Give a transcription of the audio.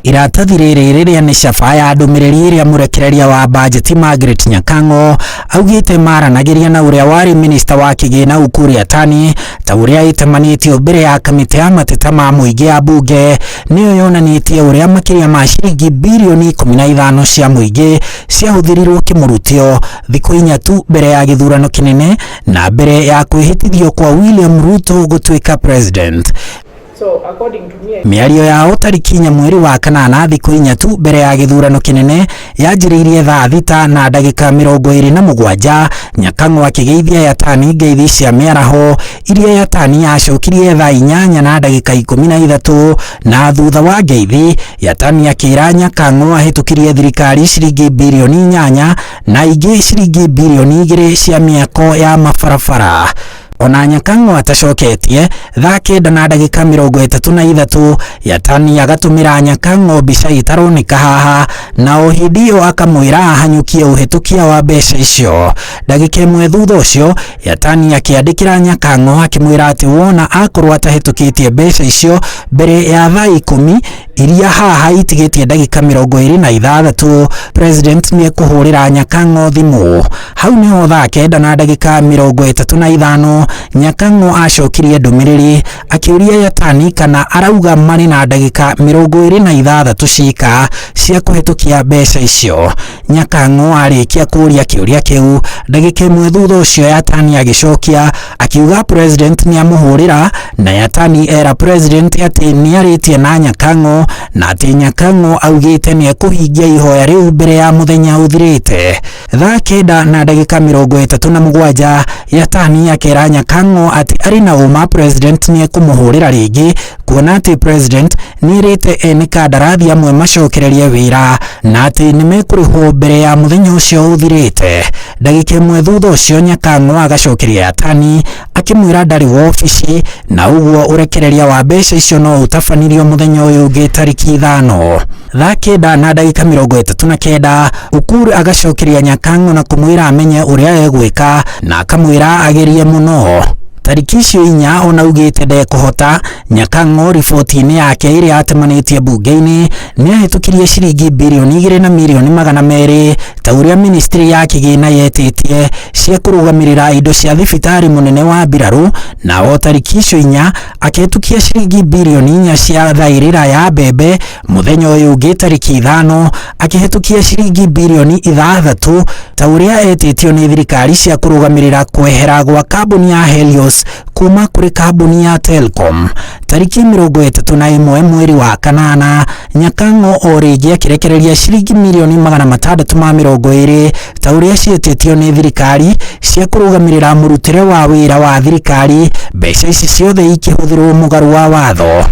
Iratathi rĩrĩ rĩrĩa nĩ caba ya ndũmĩrĩri ĩrĩa mũrekereria wa bajeti Margaret Nyakang'o augĩte maranagĩria na ũrĩa warĩ minista wa kĩgĩna Ukur Yatani ta ũrĩa ĩtemanĩtio mbere ya kamĩtĩ ya mateta ma mũingĩ ya bunge, nĩyo yonanĩtie ũrĩa makĩria ma ciringi birioni 15 cia mũingĩ ciahũthĩrirwo kĩmũrutio thikũ 4 tu mbere ya gĩthurano kĩnene na mbere ya kwĩhĩtithio kwa William Ruto gũtuĩka president. So according to me, Mĩario yao tarĩki 4 mweri wa kanana thikũ 4 tu mbere ya gĩthurano kĩnene yanjĩrĩirie thaa 6 na ndagĩka 27, Nyakang'o akĩgeithia Yatani ngeithi cia mĩaraho iria Yatani yacokirie thaa 8 na ndagĩka 13, na thutha wa ngeithi Yatani akĩra Nyakang'o ahĩtũkirie thirikari ciringi birioni 8 na ingĩ ciringi birioni 2 cia mĩako ya mabarabara. Ona Nyakang'o atacoketie thaa 9 na ndagĩka 33, Yatani agatũmĩra Nyakang'o mbica ĩtaroneka haha, na o hĩndĩ ĩyo akamwĩra ahanyũkie ũhĩtũkia wa mbeca icio. Ndagĩka 1 thutha ũcio Yatani akĩandĩkĩra Nyakang'o akĩmwĩra atĩ wona akorwo atahĩtũkĩtie mbeca icio mbere ya thaa 10 iria haha itigĩtie ndagĩka 26, president nĩekũhũrĩra Nyakang'o thimũ. Hau nĩho thaa 9 na ndagĩka 35 Nyakang'o acokirie ndũmĩrĩri akĩũria Yatani kana arauga marĩ na ndagĩka 26 cika cia kũhĩtũkia mbeca icio. Nyakang'o arĩkia kũũria kĩũria kĩu ndagĩka 1 thutha ũcio Yatani agĩcokia akiuga president nĩamũhũrĩra, na Yatani era president atĩ nĩarĩtie na Nyakang'o na atĩ Nyakang'o augĩte nĩekũhingia ihoya rĩu mbere ya mũthenya ũthirĩte. Thaa 9 na ndagĩka 37 Yatani akĩra Nyakang'o atĩ arĩ na ũma president nĩekũmũhũrĩra rĩngĩ, kuona atĩ president nĩerĩte ene kandarathi amwe macokererie wĩra na atĩ nĩmekũrĩhwo mbere ya mũthenya ũcio ũthirĩte. Ndagĩka 1 thutha ũcio Nyakang'o agacokeria Yatani akĩmwĩra ndarĩ wobici na ũguo ũrekereria wa mbeca icio no ũtabanirio mũthenya ũyũ ũngĩ tarĩki 5. Thaa 9 na ndagĩka 39 Ukur agacokeria Nyakang'o na kũmwĩra amenye ũrĩa egwĩka na akamwĩra agerie mũno. Tarĩki icio 4 ona augĩte ndekũhota, Nyakang'o riboti-inĩ yake ĩrĩa atemanĩtie bunge-inĩ nĩahĩtũkirie ciringi birioni 2 na mirioni 200 ta ũrĩa ministry ya kĩgĩna yetĩtie cia kũrũgamĩrĩra indo cia thibitarĩ mũnene wa mbirarũ, na o tarĩki icio 4 akĩhĩtũkia ciringi birioni 4 cia thaĩrĩra ya mbembe. Mũthenya ũyũ ũngĩ tarĩki 5 akĩhĩtũkia ciringi birioni 6 ta ũrĩa etĩtio nĩ thirikari cia kũrũgamĩrĩra kwehera gwa kambuni ya Helios kuma kũrĩ kambuni ya Telcom. Tarĩki 31 mweri wa kanana Nyakang'o o rĩngĩ akĩrekereria ciringi mirioni 620 ta ũrĩa ciĩtĩtio nĩ thirikari cia kũrũgamĩrĩra mũrutĩre wa wĩra wa thirikari, mbeca ici ciothe ikĩhũthĩrwo mũgarũ wa watho.